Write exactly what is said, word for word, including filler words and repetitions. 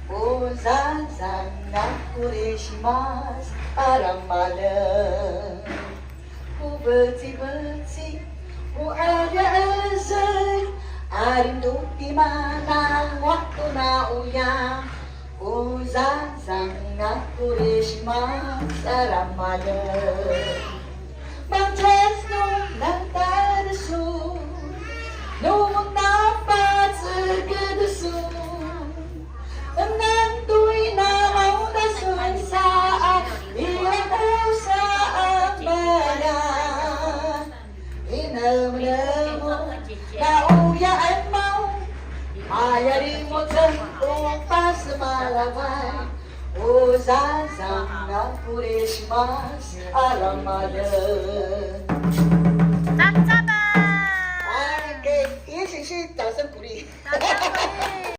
Uzazang a Kurisimas a ramalem. Ku veciveci, ku qezeqezeng, a rindu timanan waktu na uya. Uzazang a Kurisimas a ramalem. Mangtjez nu nangtjez sun, nu napaceged sun. Nantuy na mauda sun sa a ira ku sa a bayan. Inemenemu na uya emau, aya rimoceng ku pasemalavay. Uzazang a Kurisimas a ramalem. Cakap a. Okey, 也许是掌声鼓励。掌声鼓励。